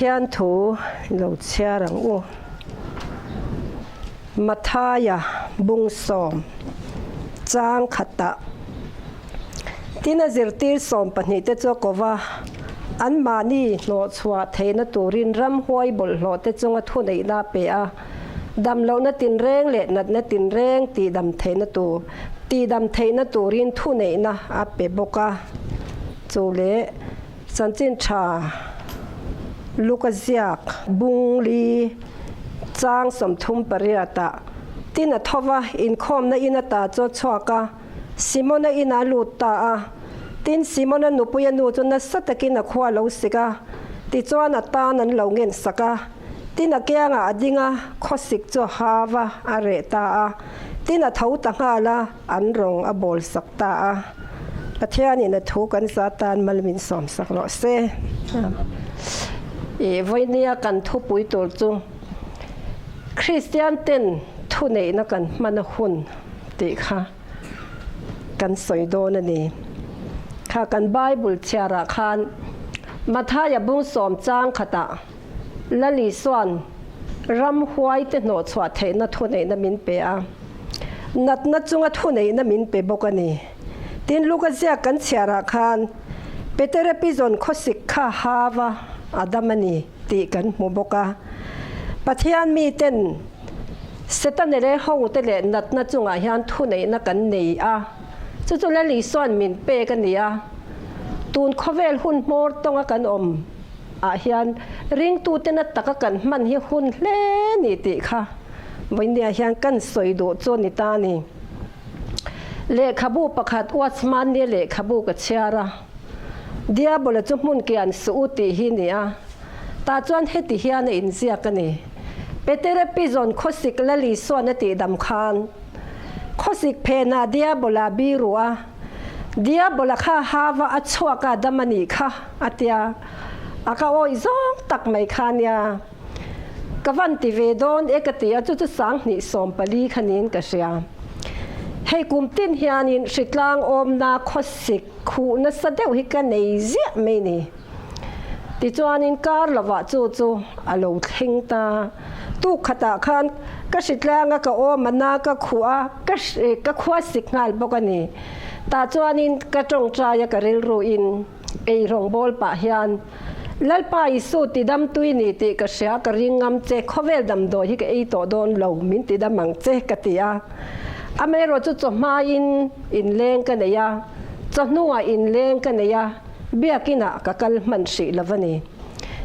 Pathian thu lo chhiar ang u. Mathaia bung sawm chang khatah tin a zirtir sawm pahnihte chu a ko va, anmahni hnawhchhuah theihna turin ramhuai bawlhhlawhte chunga thuneihna a pe a, damlohna tinreng leh natna tinreng tihdam theihna tur tihdam theihna turin thuneihna a pe bawk a. Chu leh chanchin tha Luka ziak bung li chang 38 ah tin a tho va, inkhawmna in ata chu a chhuak a, Simona inah a lut ta a. Tin, Simona nupuia nu chu nasa takin a khua lo sik a, tichuan a tan an lo ngen sak a. Tin, a kiangah a ding a, khawsik chu a ha va, a reh ta a. Tin, a tho ta nghal a, an rawng a bawl sak ta a. Pathianin a thu kan za tan mal min sawm sak rawh se. I vawinia kan thupui tur chu Kristian ten thuneihna kan hman a hun tih kha kan sawi dawn a ni. Kha kan Bible chhiarah khan Mathaia bung sawm chang khatah Lal Isua'n ramhuaite hnawhchhuah theihna thuneihna min pe a, natna chunga thuneihna min pe bawk a ni. Tin, Luka ziak kan chhiarah khan Petera pizawn khawsik kha hava a dam a ni tih kan hmu bawk a. Pathian miten Setana leh hote leh natna chungah hian thuneihna kan nei a, chu chu Lal Isua'n min pek a ni a. Tun khawvel hun hmawr tawnga kan awm. ah hian ringtute na taka kan hman hi hun hle ni tih kha vawinia hian kan sawi duh chu a ni ta a ni. Lehkhabu pakhat Watchman nia lehkhabu ka chhiar a, Diabola chu hmun kian suh u tih hi ni a, tah chuan heti hian a inziak a ni. Petera pizawn khawsik Lalisuan a tihdam khan khawsik phenah Diabola biru a, Diabola kha hava a chhuak a dam a nih kha a tia, a ka awih zawng tak mai kha nia. Ka van ti ve dawn e ka ti a, chu chu 2014 kha niin ka hria. Hei kum tin hianin hritlang awmna khawsik khuh nasa deuh hi ka nei ziah mai ni. Tichuanin kar lovah chu chu a lo thleng ta. Tuk khatah khan ka hritlanga ka awm a na ka khuh a, ka ka khua sik nghal bawk a ni. Tah chuanin ka tawngtai a ka rilru in ei rawngbâwl pah hian, Lalpa Isu tidam tui ni tih ka hria, ka ring ngam che, khawvel damdawi hi ka ei tawh dawn lo, min tidam ang che ka ti a. Amaherawhchu chu chawhmain inleng ka nei a, chawhnuah inleng ka nei a, Biakinah ka kal hman hrih lo a ni.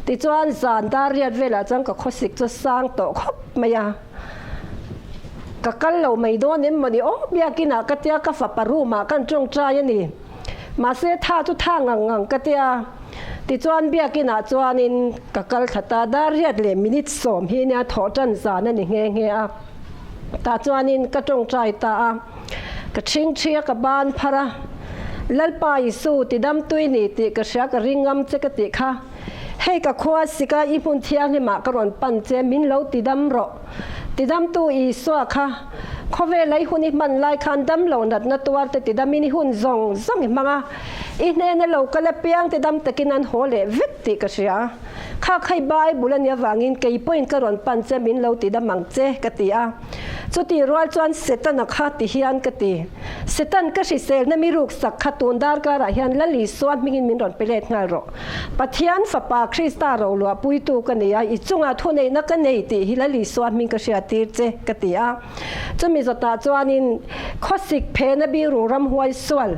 Tichuan zan dar riat velah chuan ka khawsik chu sang tawh khawp mai a. Ka kal lo mai dawn em mawni aw biakinah ka tia ka fapa room ah kan tawngtai a ni. Mahse tha chu tha ngang ngang ka tia. Tichuan biakinah chuanin ka kal thla ta dar riat leh minute sawm hi nia thawh tan zan a ni nghe nghe a. Tah chuanin ka tawngtai ta a. Ka ṭhingṭhi a ka ban phar a, Lalpa Isu, tidam tui ni tih ka hria, ka ring ngam che ka tih kha. Hei ka khua sika i hmun thianghlimah ka rawn pan che, min lo tidam rawh. Tidamtu Isua kha, khawvel lei hun i hman lai khan dam lo natna tuar te tidamin i hun zawng zawng i hmang a, i hnena lo kal apiang tidam takin an haw leh vek tih ka hria. Kha khai Bible a nih avangin kei pawhin ka rawn pan che, min lo tidam ang che, ka ti a. Chutih rual chuan Setana kha ti hian ka ti, Setan ka hriselna mi ruksak kha tun darkarah hian Lal Isua hmingin min rawn pe let nghal rawh. Pathian Fapa Krista roluah puitu ka nei a, i chungah thuneihna ka nei tih hi Lal Isua hming ka hriattir che, ka ti a. Chumi zawtah chuanin khawsik phena biru ramhuai sual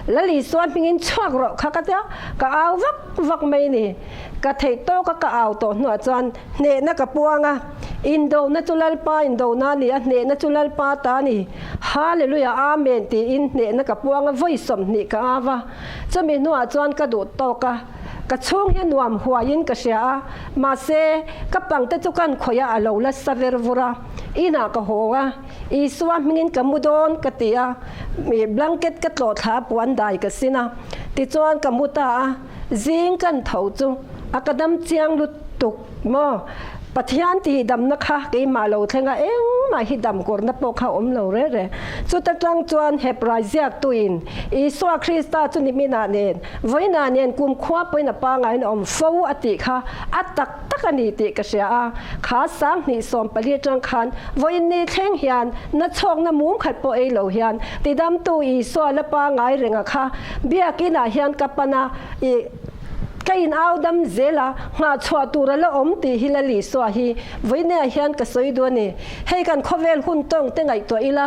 Lal Isua hmingin chhuak rawh kha ka ti a, ka au vak vak mai ni. Ka theih tawka ka au tawh hnuah chuan hnehna ka puang a, Indona chu Lalpa indona a ni a, hnehna chu Lalpa ta a ni. Hallelujah, Amen tiin hnehna ka puang a, vawi 20 ka au a. Chumi hnuah chuan ka duh tawk a, ka chhung hi nuam huaiin ka hria a, mahse, ka pangte chu kan khawih a, a lo la sa ver vur a. Inah ka haw a, Isua hmingin ka mu dawn ka ti a, blanket ka tlawh thla a, puan dai ka sin a, tichuan ka mu ta a. Zing kan tho chu a ka dam chiang lutuk maw? Pathian tihdamna kha keimah lo thleng a, engmah hi dam kawrna pawh kha awm lo re re. Chuta tang chuan Hebrai ziaktuin Isua Krista chu niminah nen, vawiinah nen kumkhua pawhin a pangaiin a awm fo a tih kha a tak tak a ni tih ka hria a. Kha 2014 atang khan vawiin ni thleng hian nachhawkna mum khat pawh ei lo hian tidamtu Isua la pangai renga kha biakinah hian ka pan a, i Ka in au dam zel a, nghah chhuah tur a la awm tih hi Lal Isua hi vawineah hian ka sawi duh a ni. Hei kan khawvel hun tawng te ngaihtuah ila,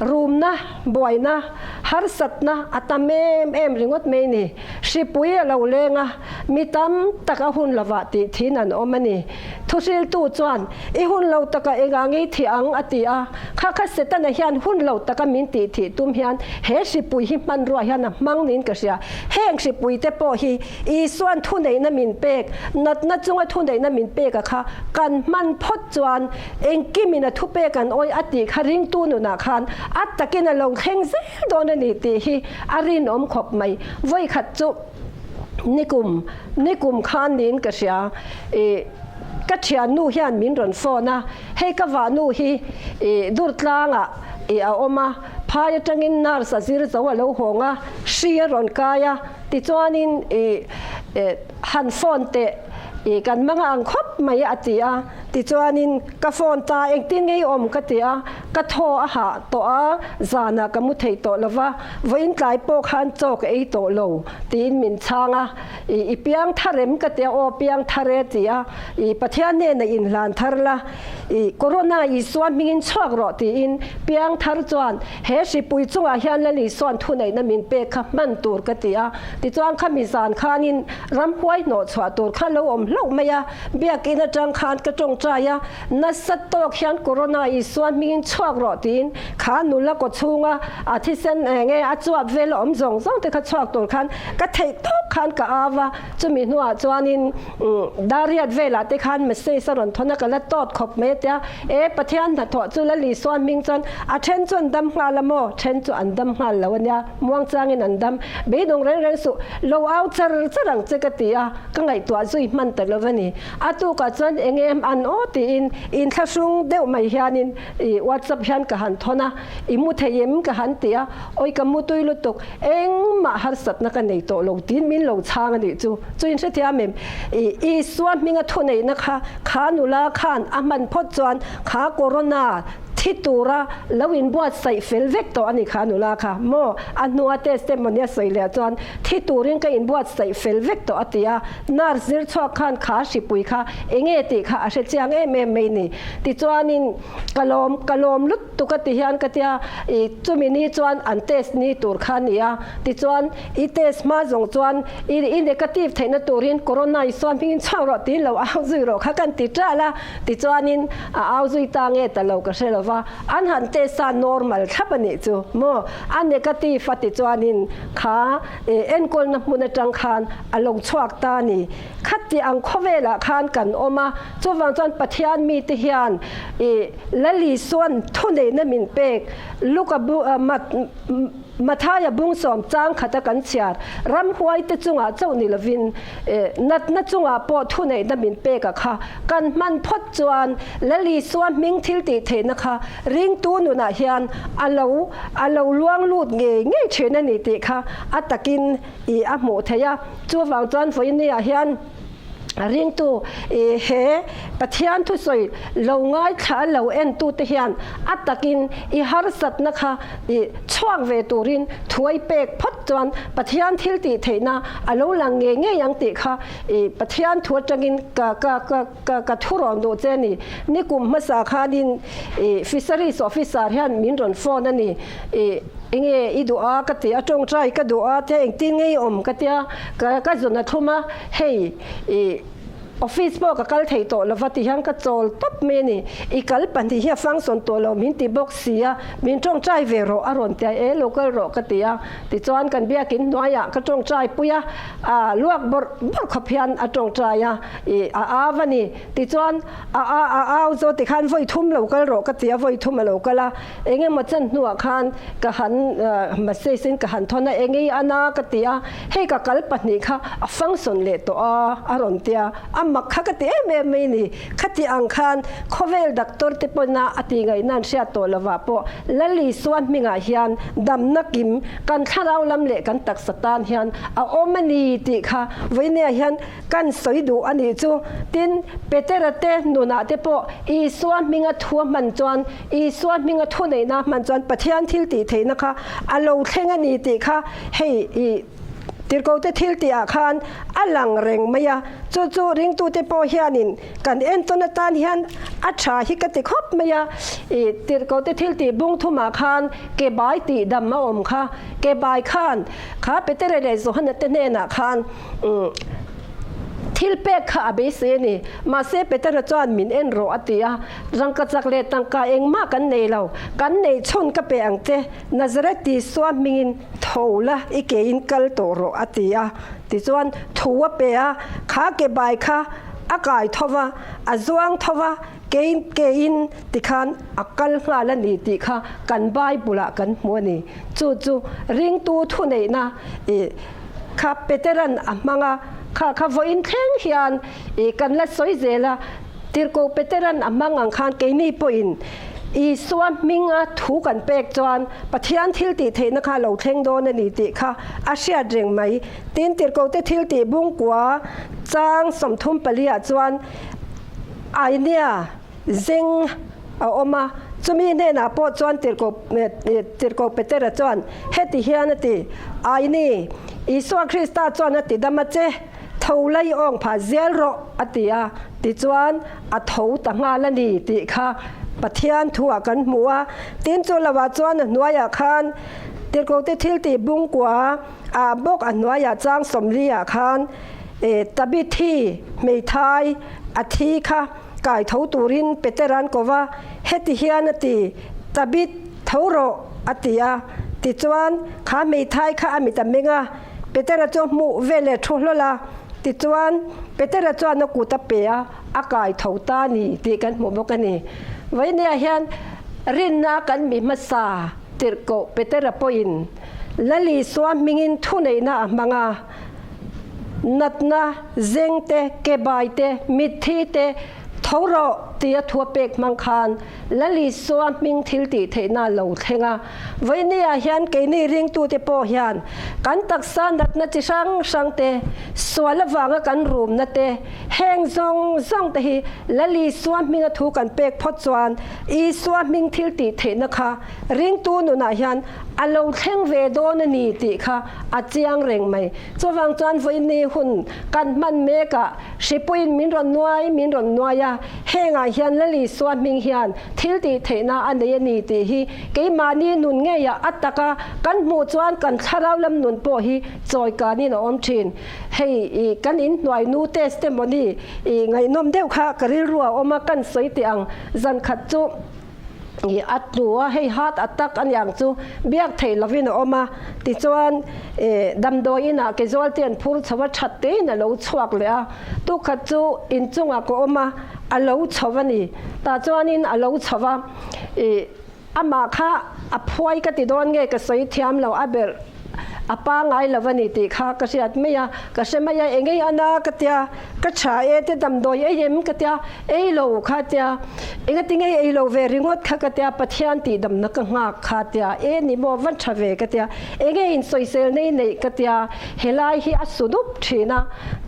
rumna, buaina, harsatna a tam em em ringawt mai ni. Hripui a lo leng a, mi tam tak a hun lovah tih thin an awm a ni. Thuhriltu chuan, I hun lo taka engah ngei thih ang? a ti a. Kha kha Setana hian hun lo taka min tih thih tum hian he hripui hi hmanrua hian a hmang niin ka hria. Heng hripui te pawh hi Isua'n thuneihna min pek, natna chunga thuneihna min pek a kha kan hman phawt chuan engkimin a thupek an awih a tih kha ringtu nunah khan a takin a lo thleng zel dawn a ni tih hi a rinawm khawp mai. Vawikhat chu nikum nikum khan niin ka hria i ka thiannu hian min rawn phone a, hei ka vahnu hi i Durtlangah i a awm a, phai atangin nurse a zir zo a lo hawng a, hri a rawn kai a, tichuanin i han phone teh i kan hmang ang khawp mai a ti a, tichuanin ka phone ta engtin nge i awm ka ti a, ka thaw a hah tawh a, zanah ka mu thei tawh lo va, vawiin tlai pawh khan chaw ka ei tawh lo tiin min chhang a, i i piang thar em ka ti a, aw piang thar e ti a, i Pathian hnenah inhlan thar la, i Corona Isua hmingin chhuak rawh tiin piang thar chuan he hripui chungah hian Lal Isua'n thuneihna min pek kha hman tur ka ti a, tichuan khami zan khanin ramhuai hnawh chhuah tur kha lo awm hlauh mai a, biakin atang khan ka tawngtai a, nasa tawk hian Corona Isua hmingin chhuak rawh tiin kha nula kaw chhunga a thisen eng nge a chuap vel a awm zawng zawng te kha chhuak tur khan ka theih tawp khan ka au a, chumi hnuah chuanin Dariat velah te khan message a rawn thawn a, ka la tawt khawp mai a tia, e Pathian hnathawh chu Lal Isua hming chuan a then chu an dam nghal a maw? Then chu an dam nghal lo a nia, muangchangin an dam. Beidawng reng reng suh, lo au char char ang che ka ti a, ka ngaihtuah zui hman ta lo a ni. A tukah chuan eng em an aw tiin inthlahrung deuh mai hianin i WhatsApp hian ka han thawn a, i mu thei em ka han ti a, awi ka mu tui lutuk, engmah harsatna ka nei tawh lo tiin min lo chhang a nih chu. Chu in hrethiam em? I Isua hminga thuneihna kha kha nula khan a hman phawt chuan kha corona thi tura lo inbuatsaih fel vek tawh a ni kha nula kha maw? A hnua testimony a sawi leh chuan thi turin ka inbuatsaih fel vek tawh a ti a, nurse zir chhuak khan kha hripui kha enge tih kha a hre chiang em em mai ni. Tichuanin ka lawm ka lawm lut tuk a ti hian ka tia i chumi ni chuan an test ni tur kha a ni a, tichuan i test hma zawng chuan i i negative theihna turin corona i suam hmingin chhuak rawh tiin lo au zui rawh kha kan ti ṭal a, tichuanin a au zui ta nge ta lo ka hre lo va, an han test a normal thlap a nih chu maw, a negative a tichuanin kha enkawlna hmun atang khan a lo chhuak ta a ni. Khati ang khawvelah khan kan awm a, chuvang chuan Pathian mite hian i Lal Isua'n thuneihna min pek Luka bu Mathaia bungsawm chang khata kan chhiar ramhuaite chungah chauh ni lovin natna chungah pawh thuneihna min pek a kha kan hman phawt chuan Lal Isua hming thil tih theihna kha ringtu nunah hian a lo a lo luang lut ngei ngei thin a ni tih kha a takin i a hmuh theih a, chuvang chuan vawinia hian ringtu i he Pathian thusawi lo ngaithla lo entute hian a takin i harsatna kha i chhuak ve turin thuai pek phawt chuan Pathian thil tih theihna a lo lang ngei ngei ang tih kha i Pathian thu atangin ka ka ka ka ka thu rawn duh che a ni. Nikum hmasa khanin i Fisheries Officer hian min rawn phone a ni. I enge i duh a ka ti a, tawngtai ka duh a te engtin nge i awm ka tia, ka ka zun a thlum a, hei i office pawh ka kal thei tawh lova ti hian ka chawl tawp mai a ni. I kal pahnih hi a function tawh lo min ti bawk si a, min tawngtai ve rawh a rawn ti a, e lo kal rawh ka ti a. Tichuan kan biakin hnuaiah ka tawngtai pui a, a luak bawrh bawrh khawp hian a tawngtai a. I a au a ni. Tichuan a a a au chu tikhan vawi thum lo kal rawh ka ti a, vawi thum a lo kal a. Eng emaw chan hnuah khan ka han message in ka han thawn a, eng ei ana ka ti a, hei ka kal pahnih kha a function leh tawh a, a rawn ti a. mak kha ka ti em em mai ni. Khati ang khan khawvel doctor te pawna a tih ngaihna an hriat tawh lovah pawh Lal Isua hmingah hian damna kim kan thlarau lam leh kan taksa tan hian a awm a ni tih kha vawinia hian kan sawi duh a nih chu. Tin, Petera te nunah te pawh Isua hminga thu a hman chuan, Isua hminga thu neihna a hman chuan Pathian thil tih theihna kha a lo thleng a ni tih kha hei i Tirhkote thil tihah khan a lang reng mai a, chu chu ringtute pawh hianin kan entawn atan hian a tha hi ka ti khawp mai a. I Tirhkote thil tih bung thumah khan ke bai tih dam a awm kha, ke bai khan kha Petere leh Johana te hnenah khan thil pek kha a beisei a ni. Mahse Petera chuan min en rawh a ti a, rangkachak leh tangka engmah kan nei lo, kan neih chhun ka pe ang che, Nazareth Isua hmingin tho la i kein kal tawh rawh a ti a. Tichuan thu a pe a, kha ke bai kha a kai tho va, a zuang tho va, kein kein tikhan a kal nghal a ni tih kha kan Bible ah kan hmu a ni. Chu chu ringtu thuneihna i kha Peteran a hmang a, kha kha vawiin thleng hian i kan la sawi zel a, Tirhkoh Peteran a hmang ang khan keini pawhin Isua hminga thu kan pek chuan Pathian thil tih theihna kha a lo thleng dawn a ni tih kha a hriat reng mai. Tin, Tirhkohte thil tih bungkua chang 34 ah chuan Ainia zeng a awm a, chumi hnenah pawh chuan Tirhkoh Petera chuan heti hian a ti, Aini, Isua Krista chuan a ti dam a che. Tho lai awng phah zial rawh a ti a, tichuan a tho ta nghal a ni tih kha Pathian thuah kan hmu a. Tin chu lovah chuan a hnuaiah khan Tirhkohte thiltih bungkua ah bawk a hnuaiah chang 40 ah khan Tabithi hmeithai a thi kha kai tho turin Petera'n ko va, heti hian a ti, Tabit, tho rawh a ti a. Tichuan kha hmeithai kha a mit a meng a. Petera chu hmuh ve leh thu hlawl a, tichuan Petera chuan a kut a pe a, a kai tho ta a ni tih kan hmuh bawk a ni. Vawinia hian rinna kan mi hmasa tirhkoh Petera pawhin Lal Isua hmingin thuneihna a hmang a, natna, zeng te, kebai te, mitthi te, Tho rawh tia thu a pek hmang khan Lal Isua hming thil tih theihna a lo thleng a. Vawinia hian keini ringtute pawh hian kan taksa natna chi hrang hrang te, sual avanga kan rumna te, heng zawng zawng te hi Lal Isua hminga thu kan pek phawt chuan Isua hming thil tih theihna kha ringtu nunah hian a lo thleng ve dawn a ni tih kha a chiang reng mai. Chuvang chuan vawiini hun kan hman mekah Hripuiin min rawn nuai, min rawn nuai a, hengah hian Lal Isua hming hian thil tih theihna a nei a ni tih hi keimahni nun ngeiah a taka kan hmuh chuan kan thlarau lam nun pawh hi chawi kanin a awm thin. Hei i kan inhnuai nu testimony i ngaihnawm deuh kha ka rilru a awm a, kan sawi teh ang zan khat chu. I a tlu a, hei heart attack a niang chu biak theih lovin a awm a, tichuan damdawi inah casualty an phur chho a, that tein a lo chhuak leh a, tukhat chu inchungah ka awm a, a lo chho a ni, tah chuanin a lo chho a, i amah kha a phuai ka ti dawn nge ka sawi thiam lo a ber. A pangai lo a ni tih kha ka hriat mai a, ka hre mai a, engei ana ka tia, ka tha e te damdawi ei em ka tia, ei lo kha tia, engati ngei ei lo ve ringawt kha ka tia, Pathian tih damna ka nghak kha tia, e ni maw van tha ve ka tia, enge insawisel nei neih ka tia, helai hi a su dup thin a,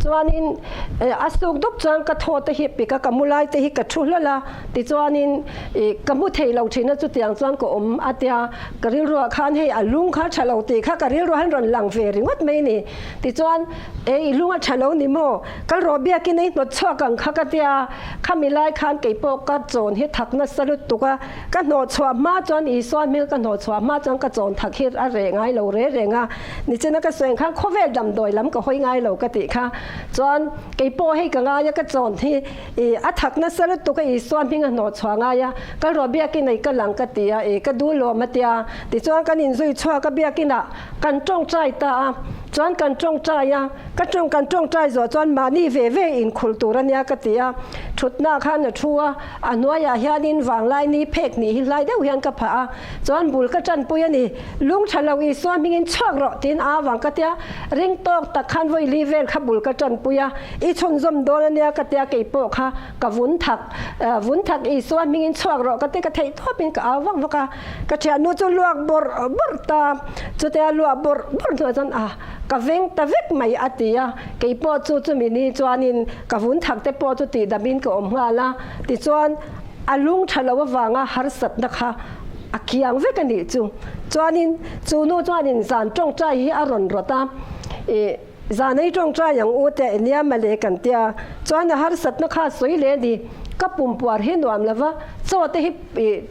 chuanin a suk dup chuan ka thaw te hi pik a, ka mu lai te hi ka thu hlawl a, tichuanin ka mu thei lo thin a, chutiang chuan ka awm a tia. Ka rilruah khan hei a lung kha tha lo tih kha ka rilruah han rawn lang ve ringawt mai ni. Tichuan, E i lung a tha lo ni maw? Kal rawh biakin ei hnawt chhuak ang kha ka tia. Khami lai khan kei pawh ka chawn hi thak nasa lutuk a, ka hnawh chhuah hma chuan Isua hmel ka hnawh chhuah hma chuan ka chawn thak hi a reh ngai lo re reng a. Nichina ka sawi ang khan khawvel damdawi lam ka hawi ngai lo ka tih kha. Chuan kei pawh hei ka ngai a ka chawn hi I a thak nasa lutuk a Isua hming a hnawh chhuah ngai a, kal rawh biakin ei ka lang ka ti a, ei ka duh lawm a tia. Tichuan kan inzui chhuak a biakinah kan tawngtai ta a. Chuan kan tawngtai a, ka tawng kan tawngtai zawh chuan mahni ve ve inkhulh tur a nia ka ti a. Thutna khan a thu a, a hnuaiah hianin vanglai ni phek nih hi hlai deuh hian ka phah a. Chuan bul ka tanpui a ni, lung tha lo Isua hmingin chhuak rawh tiin a avang ka tia, ring tawk tak khan vawi li vel kha bul ka tanpui a, i chhunzawm dawn a nia ka tia kei pawh kha ka vun thak, vun thak Isua hmingin chhuak rawh ka tia ka theih tawpin ka au vak vak a, ka thiannu chu luak bawrh bawrh ta, chutia luak bawrh bawrh hnuah chuan a ka veng ta vek mai a ti a, kei pawh chu chumi ni chuanin ka vun thak te pawh chu tihdamin ka awm nghal a, tichuan A lung tha lo avanga harsatna kha a kiang vek a nih chu. Chuanin chu nu chuanin zan tawngtai hi a rawn rawt a, I zan ei tawngtai ang u te nia male kan tia. Chuan a harsatna kha a sawi leh a ni, ka pum puar hi nuam lo va, chaw te hi i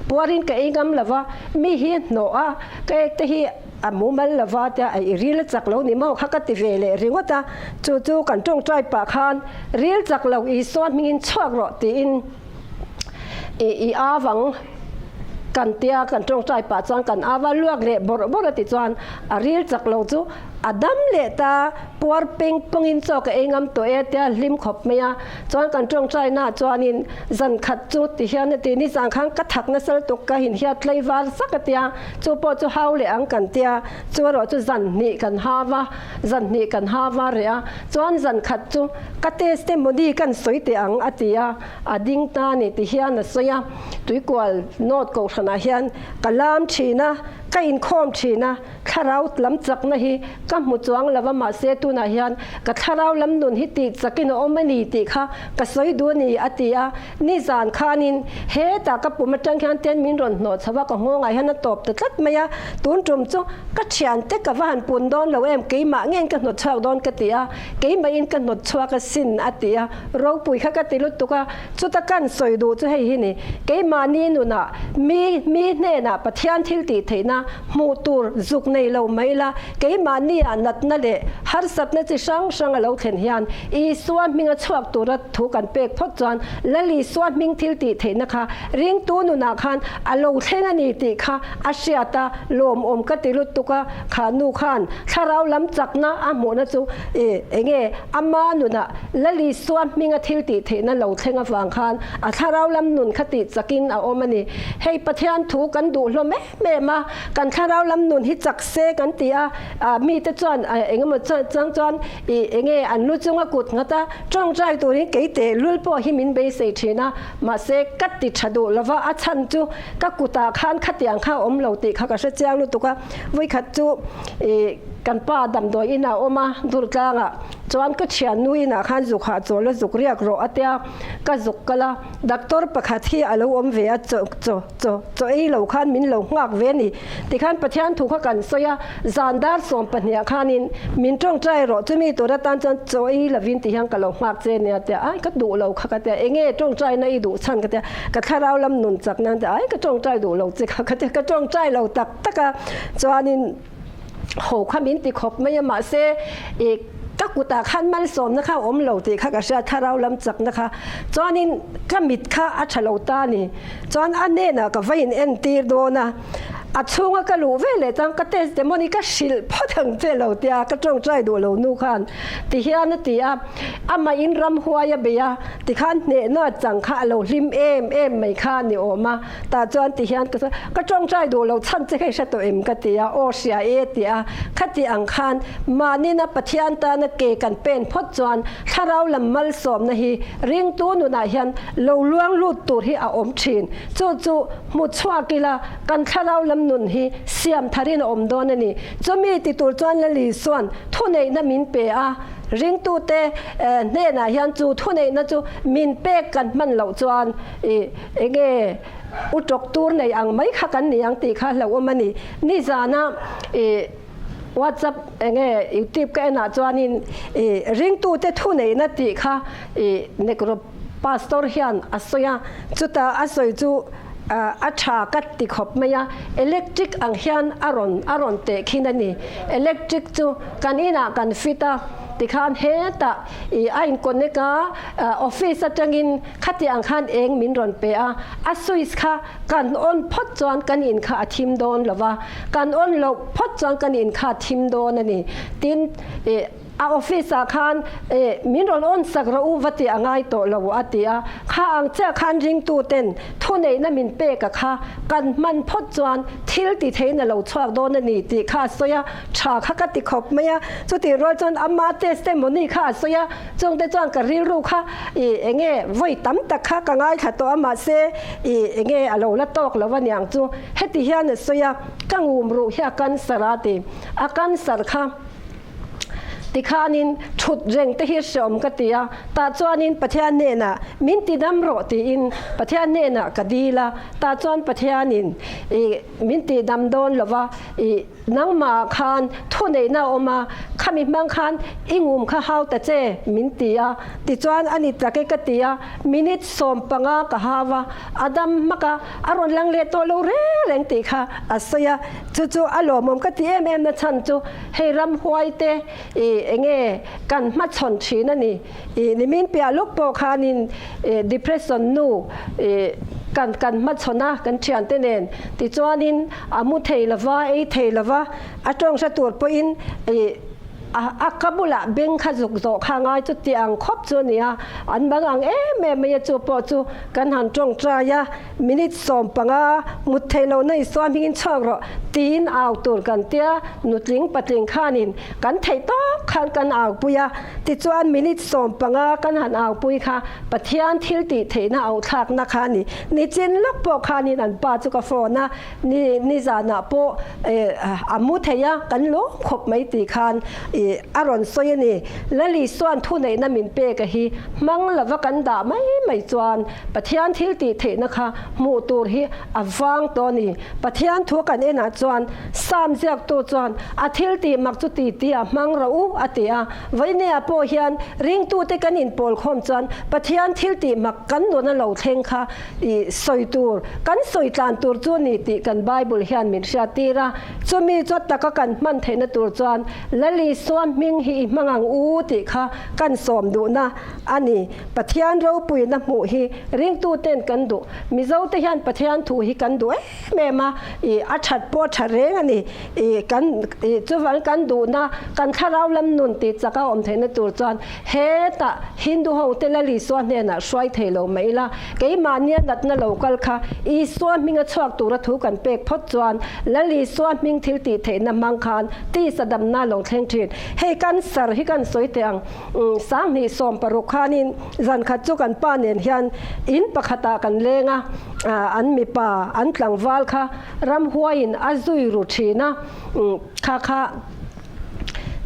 puarin ka ei ngam lo va, mi hi hnawh a, ka ek te hi a mumal lo va tia i ril a chak lo ni maw kha ka ti ve leh ringawt a, chu chu kan tawngtai pah khan ril chak lo Isua hmingin chhuak rawh tiin i i avang kan tia kan tawngtai pah chuan kan ava luak leh bawrh bawrh a ti chuan a ril chak lo chu a dam leh ta puar peng pawngin chaw ka ei ngam tawh e tia hlim khawp mai a chuan kan tawngtai na chuanin zan khat chu ti hian a ti ni zan khan ka thak nasal tuk ka inhiat tlaivar sak a tia Chu pawh chu hau leh ang kan tia, chu erawh chu zan hnih kan hau a, zan hnih kan hau a reh a, chuan zan khat chu ka testimony kan sawi teh ang a ti a, a ding ta ni ti hian a sawi a, Tuikual North Kohhranah hian ka lam thin a, ka inkhawm thin a, thlarau lam chakna hi ka hmu chuang lo va, mahse tunah hian ka thlarau lam nun hi tih chakin a awm a ni tih kha ka sawi duh a ni a ti a. Nizan khanin hetah ka pum atang hian ten min rawn hnawh chho a, ka nghawngah hian a tawp ta tlat mai a, tun tum chu ka thiante ka va han pun dawn lo em, keimah ngein ka hnawt chhuak dawn ka ti a, keimahin ka hnawt chhuak asin a ti a, ropui kha ka ti lutuk a, chuta kan sawi duh chu hei hi ni, keimahni nunah mi mi hnenah Pathian thil tih theihna hmuh tur zuk nei lo mai la, keimahniah natna leh harsatna chi hrang hrang a lo thlen hian Isua hminga chhuak tura thu kan pek phawt chuan Lal Isua hming thil tih theihna kha ringtu nunah khan a lo thleng a ni tih kha a hriat a, lawmawm ka ti lutuk a, kha nu khan thlarau lam chakna a hmuhna chu i enge ama nunah Lal Isua hminga thil tih theihna lo thleng avang khan a thlarau lam nun kha tih chakin a awm a ni. Hei Pathian thu kan duh hlawm em em a, kan thlarau lam nun hi chak se kan ti a, mite chuan engemaw chang chuan i enge an lu chunga kut nghat a, tawngtai turin kei teh lul pawh hi min beisei thin a, mahse ka ti tha duh lova a chhan chu ka kutah khan khatiang kha a awm lo tih kha ka hre chiang lutuk a, vawikhat chu i kan pa damdawi inah a awm a Durtlangah chuan ka thiannu inah khan zuk hahchawl a zuk riak rawh a tia ka zuk kal a, doctor pakhat hi a lo awm ve a chaw chaw. Chaw chaw ei lo khan min lo nghak ve a ni. Tikhan Pathian thu kha kan sawi a, zan dar 12 ah khanin min tawngtai rawh, chumi tur atan chuan chaw ei lovin ti hian ka lo nghak che nia tia, ai ka duh lo kha ka tia, enge tawngtaina i duh chhan ka tia, ka thlarau lam nun chak nan tia, ai ka tawngtai duh lo che kha ka tia, ka tawngtai lo tak tak a, chuanin ho kha min ti khawp mai a, mahse i ka kutah khan malsawmna kha a awm lo tih kha ka hria, thlarau lam chakna kha chuanin ka mit kha a tha lo ta a ni. Chuan a hnenah ka va in entir dawn a, a chhunga ka luh ve leh chuan ka testimony ka hrilh phawt ang che lo tia ka tawngtai duh lo nu khan ti hian a ti a, amah in ramhuai a bei a, tikhan hnehna chang kha a lo hlim em em mai kha a ni awm a, tah chuan ti hian ka ka tawngtai duh lo chhan che kha i hre tawh em ka ti a, aw hria e ti a, khati ang khan mahnina Pathian tana ke kan pen phawt chuan thlarau lam malsawmna hi ringtu nunah hian Lo luang lut tur hi a awm thin. Chu chu hmu chhuak ila kan thlarau lam nun hi siam tharin a awm dawn a ni. Chumi ti tur chuan Lali chuan thuneihna min pe a, ringtute hnenah hian chu thuneihna chu min pek kan hman loh chuan i enge u tawk tur nei ang mai kha kan ni ang tih kha hlauhawm a ni. Nizana i WhatsApp enge YouTube ka enah chuanin i ringtute thuneihna tih kha i Negro Pastor hian a sawi a, chuta a sawi chu a tha ka ti khawp mai a, electric ang hian a rawn a rawn teh khin a ni. Electric chu kan inah kan fit a, Tikhan hetah i a in connect a, office atangin khati ang khan eng min rawn pe a, a switch kha kan on phawt chuan kan in kha a thim dawn lo va, kan on loh phawt chuan kan in kha a thim dawn a ni. Tin, i a office ah khan i min rawn on sak rawh u va tih a ngai tawh lo a ti a, kha ang chiah khan ringtu ten thuneihna min pek a kha kan hman phawt chuan thil ti theiin a lo chhuak dawn a ni tih kha a sawi a, tha kha ka ti khawp mai a, chutih rual chuan ama testimony kha a sawi a, chungte chuan ka rilru kha i enge vawi tam tak kha ka ngaithla tawh a mahse i enge a lo la tawk lo aniang chu heti hian a sawi a, ka ngum ruh hi a cancer a ti, a cancer kha tikhanin thut reng te hi hreawm ka ti a, tah chuanin Pathian hnenah min ti dam rawh tiin Pathian hnenah ka dil a, tah chuan Pathianin i min ti dam dawn lo va i Nangmah khan thuneihna a awm a, khami hmang khan i ngum kha hau ta che min ti a, tichuan a ni tak e ka ti a, minute 15 ka hau a, a dam hmak a, a rawn lang leh tawh lo reng reng tih kha a sawi a, chu chu a lawmawm ka ti em em na chhan chu hei ramhuai te i enge kan hmachhawn thin a ni, i nimin piah lawk pawh khanin i depression nu i kan kan hmachhawn a kan thiante nen tichuanin A mu thei lova, ei thei lova, a tawng hre tur pawhin i a ka bulah beng kha zuk zawh kha ngai chu ti ang khawp chu a ni a, an bang ang em em mai a, chu pawh chu kan han tawngtai a, minute 15 mut thei lohna i suam hmingin chhuak rawh tiin au tur kan tia, nutling patling khanin kan theih tawk khan kan aupui a, tichuan minute 15 kan han aupui kha Pathian thil tih theihna auhthlakna kha a ni. Nichin lawk pawh khanin an pa chu ka phone a, ni nizanah pawh a mu thei a, kan lawm khawp mai tih khan a rawn sawi a ni. Lali chuan thuneihna min pek a hi hmang lova kan dah mai mai chuan Pathian thil tih theihna kha hmuh tur hi a vang tawh a ni. Pathian thu kan enah chuan Psalm ziaktu chuan a thil tih mak chu ti ti a hmang rawh u a ti a. Vawinia pawh hian ringtute kan inpawl khawm chuan Pathian thil tih mak kan nuna lo thleng kha i sawi tur, kan sawi tlan tur chu a ni tih kan Bible hian min hriattir a. Chumi chu taka kan hman theihna tur chuan Lal Isua hming hi i hmang ang u tih kha kan sawm duhna a ni. Pathian ropuina hmuh hi ringtuten kan duh. Mizote hian Pathian thu hi kan duh em em a, i a that pawh a tha reng a ni. I kan i chuvang kan duhna kan thlarau lam nun tih chak a awm theihna tur chuan hetah Hindu ho te Lal Isua hnenah hruai thei lo mai ila, keimahnia natna lo kal kha Isua hminga chhuak tura thu kan pek phawt chuan Lal Isua hming thil tih theihna hmang khan tisa damna lo thleng thin. Hei cancer hi kan sawi teh ang. 2016 khanin zan khat chu kan pa nen hian in pakhatah kan leng a, an mipa an tlangval kha ramhuaiin a zui ru thin a, kha kha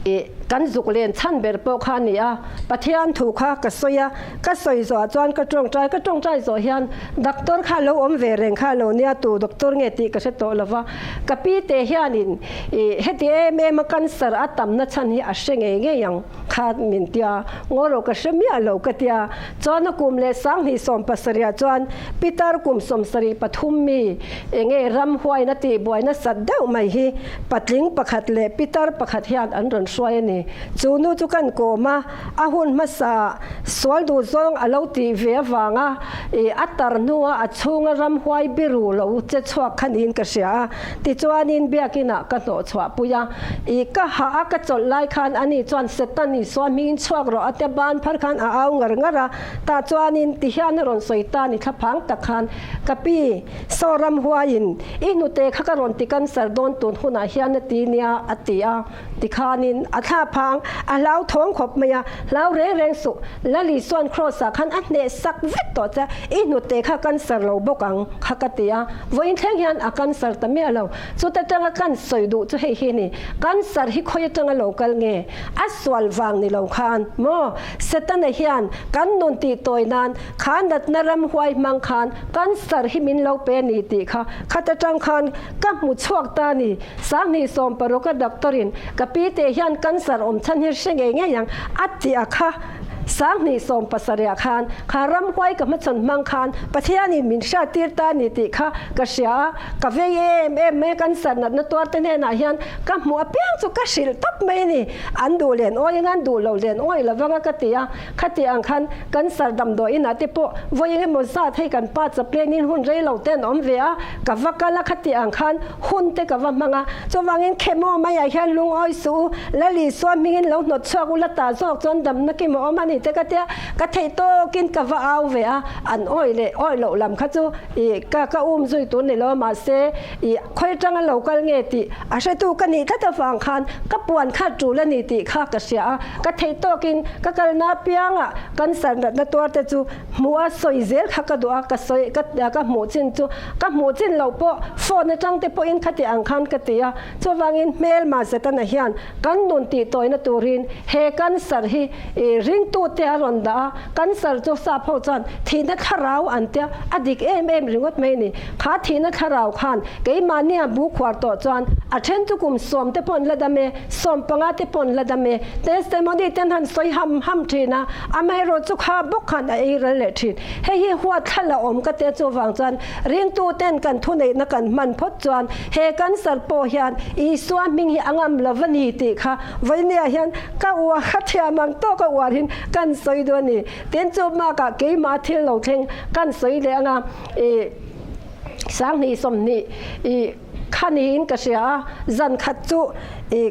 ih kan zuk len chhan ber pawh kha a ni a, Pathian thu kha ka sawi a, ka sawi zawhah chuan ka tawngtai, ka tawngtai zawh hian doctor kha lo awm ve reng kha lo nia tu doctor nge tih ka hre tawh lo va, ka pi te hianin ih heti em em a cancer a tamna chhan hi a hre ngei ngei ang kha min tia, ngaw rawh ka hre miah lo ka tia, chuan a kum leh 2017 ah chuan Peter kum 73 mi Enge ramhuaina tih buaina sat deuh mai hi patling pakhat leh pitar pakhat hian an rawn hruai a ni. Chu nu chu kan kawm a, a hun hmasa sual duh zawng a lo tih ve avanga ih a tar hnua a chhunga ramhuai biru lo che chhuak kha niin ka hria a. Tichuanin biakinah ka hnawh chhuah pui a, ih ka hah a ka chawlh lai khan ani chuan Satan Isua hmingin chhuak rawh a tia ban phar khan a au ngar ngar a, tah chuanin tihian a rawn sawi ta ni thlaphang tak khan Ka pi, saw ramhuaiin i hnute kha ka rawn ti cancer dawn tun hunah hian a ti nia a ti a, tikhanin a thla phang, a hlau thawng khawp mai a, hlau reng reng suh, Lali chuan Kross ah khan a hneh sak vek tawh che, i hnute kha cancer lo bawk ang kha ka ti a, vawiin thleng hian a cancer ta miah lo, chuta tanga kan sawi duh chu hei hi a ni, cancer hi khawi atanga lo kal nge? A sual vang ni lo khan maw? Setana hian kan nun tih tawi nan Kha natna ramhuai hmang khan cancer hi min lo pe a ni tih kha khat atang khan ka hmu chhuak ta a ni. 2016 a doctor in ka pi te hian cancer awm chhan hi hre ngei ngei ang a ti a kha. 27 khan kha ramhuai ka hmachhawn hmang khan Pathianin min hriattir ta a ni tih kha ka hria a, ka vei em em mai a, cancer natna tuarte hnenah hian ka hmuh apiang chu ka hrilh tawp mai a ni. An duh len awi anga an duh lo len awi lo vanga ka ti a, khati ang khan cancer damdawi inah te pawh vawi eng emaw zat hei kan pa chapleng-in hun rei lo te an awm ve a, ka va kal a khati ang khan hun te ka va hmang a, chuvangin khemaw maiah hian lungawi suh u, Lalisua hmingin lo hnawt chhuak u la ta zawk chuan damna kim a awm a ni te ka tia, ka theih tawkin ka va au ve a, an awi leh awi loh lam kha chu ih ka ka um zui tur ni lo mahse ih khawi atanga lo kal nge tih a hretu ka nih tlat avang khan ka puan kha tul a ni tih kha ka hria a, ka theih tawkin ka kalna apiangah cancer natna tuar te chu Hmuh a sawi zel kha ka duh a, ka sawi ka ka hmuh chin chu ka hmuh chin loh pawh phone atang te pawhin khati ang khan ka ti a, chuvangin hmelma Setana hian kan nun tih tawina turin he cancer hi i ringtute a rawn dah a, cancer chu sap ho chuan thihna thlarau an tia a dik em em ringawt mai a ni, kha thihna thlarau khan keimahnia bu khuar tawh chuan a then chu kum sawm te pawh an la dam e, 15 te pawh an la dam e. Testimony ten han sawi ham ham thin a, amaherawh chu kha bawk khan a ei ral leh thin. Hei hi huat thla la awm ka tia chuvang chuan ringtu ten kan thuneihna kan hman phawt chuan he cancer pawh hian Isua hming hi a ngam lo va ni tih kha vawinia hian ka uar a thiam ang tawk a uar hin kan sawi duh a ni. Tin chu bakah keimah thil lo thleng kan sawi leh anga i 20 20 i Kha niin ka hria a, zan khat chu i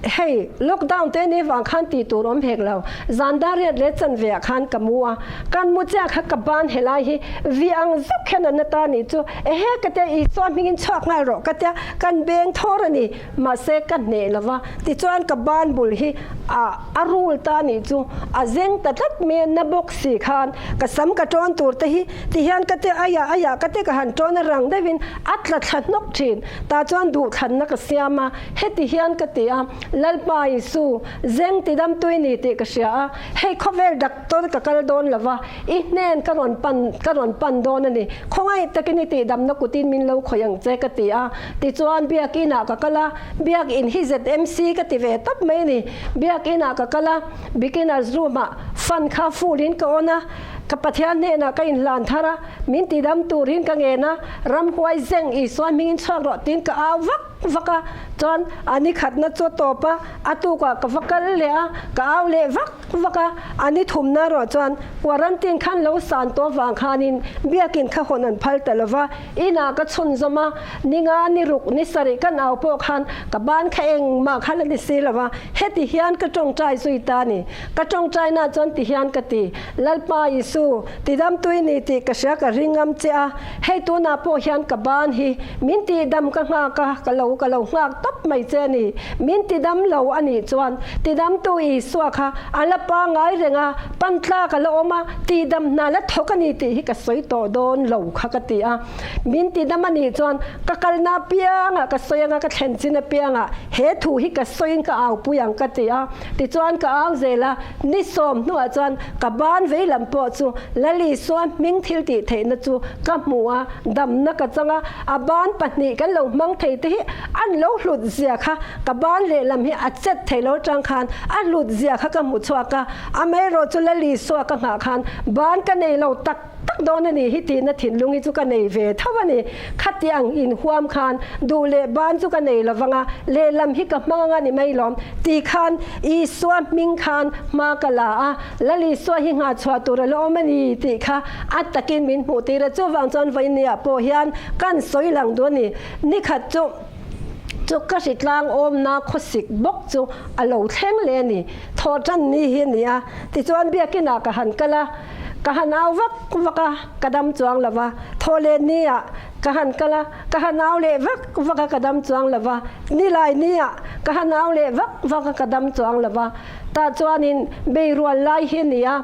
hei lockdown te ni vang khan tih tur awm hek lo, zan dar riat leh chanve ah khan ka mu a, kan mu chiah kha ka ban helai hi vi ang zuk hian an ata nih chu ehe ka tia Isua hmingin chhuak nghal rawh ka tia kan beng thawr a ni, mahse ka hneh lo va, tichuan ka ban bul hi a a rul ta nih chu a zeng ta tlat mai a na bawk si khan ka sam ka tawn tur te hi ti hian ka tia aiah aiah ka tia ka han tawn a rang deuhin A tla thla hnawk thin. Tah chuan duhthlanna ka siam a, heti hian ka ti a, Lalpa Isu, zeng tidam tui ni tih ka hria a, hei khawvel doctor ka kal dawn lo va, i hnen ka rawn pan ka rawn pan dawn a ni, khawngaih takin i tihdamna kutin min lo khawih ang che ka ti a. Tichuan Biakinah ka kal a, Biakin hi ZMC ka ti ve tawp mai a ni. Biakinah ka kal a, beginners room-ah fan kha full-in ka on a, ka Pathian hnenah ka inhlan thar a, Min tidam turin ka ngen a, ramhuai zeng Isua hmingin chhuak rawh tiin ka au vak vak a, chuan a ni khatna chu a tawp a, a tukah ka va kal leh a, ka au leh vak vak a, a ni thumna erawh chuan quarantine khan lo san tawh vang khanin biakin kha hawn an phal ta lo va, inah ka chhunzawm a, ni nga ni ruk ni sarih kan au pawh khan ka ban kha engmah kha la ni si lo va, heti hian ka tawngtai zui ta a ni. Ka tawngtaina chuan ti hian ka ti, Lalpa Isu, tidam tui ni tih ka hria ka ring ngam che a, hei tunah pawh hian ka ban hi min tihdam ka nghak a, ka lo ka lo nghak tawp mai che a ni. Min tidam lo a nih chuan tidamtu Isua kha a la pangai reng a, pan tlak a la awm a, tihdam hna la thawk a ni tih hi ka sawi tawh dawn lo kha ka ti a. Min tidam a nih chuan ka kalna apiangah ka sawi anga ka thlen chin apiangah he thu hi ka sawiin ka aupui ang ka ti a. Tichuan ka au zel a, ni sawm hnuah chuan ka ban vei lam pawh chu Lalisua hming thil tih theihna chu ka hmu a, damna ka chang a, a ban pahnih kan lo hmang thei te hi an lo hlut zia kha ka ban lehlam hi a chet thei lo tang khan a hlut zia kha ka hmu chhuak a, amaherawh chu Lalisua ka nghah khan ban ka nei lo tak tak dawn a ni hi tihna thinlung hi chu ka nei ve tho a ni. Khati ang inhuam khan duh leh ban chu ka nei lo vang a, lehlam hi ka hmang anga ni mai lawm ti khan Isua hming khan hma ka la a, Lal Isua hi nghahchhuah tur a la awm a ni tih kha a takin min hmuh tir a, chuvang chuan vawinia pawh hian kan sawi lang duh a ni. Nikhat chu chu ka hritlang awmna khawsik bawk chu a lo thleng leh a ni. Thawhtan ni hi a ni a, tichuan biakinah ka han kal a. Ka han au vak vak a, ka dam chuang lo va. Thaw leh ni ah ka han kal a, ka han au leh vak vak a, ka dam chuang lo va. Ni lai ni ah ka han au leh vak vak a, ka dam chuang lo va. Tah chuanin beirual lai hi a ni a,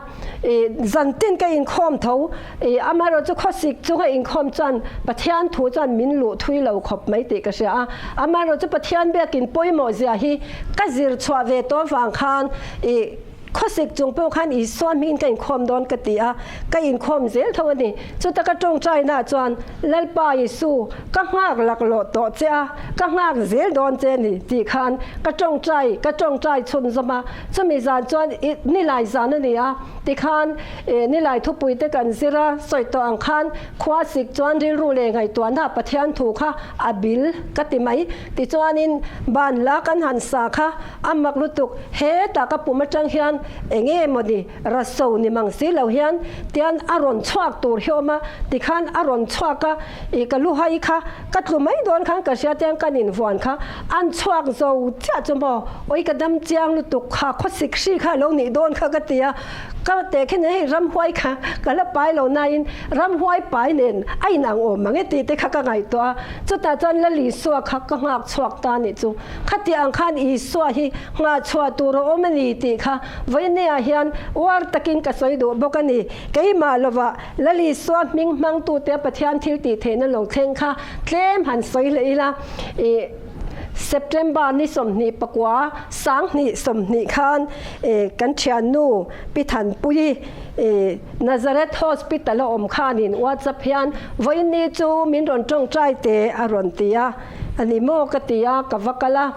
ih zantin ka inkhawm tho, ih amaherawh chu khawsik chu ka inkhawm chuan Pathian thu chuan min luh thui lo khawp mai tih ka hria a. Amaherawh chu Pathian biakin pawimawh zia hi ka zir chhuah ve tawh avang khan ih. Khawsik chung pawh khan Isua hmingin ka inkhawm dawn ka ti a, ka inkhawm zel tho a ni. Chuta ka tawngtainaah chuan, Lalpa Isu, ka nghak laklawh tawh che a, ka nghak zel dawn che a ni tih khan ka tawngtai ka tawngtai chhunzawm a. Chumi zan chuan i nilai zan a ni a, tikhan nilai thupui te kan zir a, sawi tawh ang khan khuasik chuan rilru leh ngaihtuahna Pathian thu kha a bil ka ti mai. Tichuanin ban hla kan han sa kha A mak lutuk, hetah ka pum atang hian enge mawni raso ni mang si lo hian tian a rawn chhuak tur hi awm a, tikhan a rawn chhuak a, ih ka luhai kha ka tlu mai dawn khan ka hria tiang kan invuan kha an chhuak zo chiah chu maw, awi ka dam chiang lutuk kha khawsik hri kha alo nih dawn kha ka ti a, ka teh khin hei ramhuai kha ka la pai lo nain ramhuai pai nen a inang awm mang e tih te kha ka ngaihtuah a, chutah chuan Lalisua kha ka nghak chhuak ta nih chu. Khati ang khan Isua hi nghahchhuah tur a awm a ni tih kha vawineah hian uar takin ka sawi duh bawk a ni. Keimah lovah Lal Isua hming hmangtute Pathian thil tih theihna lo thleng kha tlem han sawi leh ila. Ih September ni 29 2020 khan kan thiannu Pi Thanpuii Nazareth Hospital a awm khanin WhatsApp hian vawiin chu min rawn tawngtai teh a rawn ti a. A ni maw ka ti a, ka va kal a,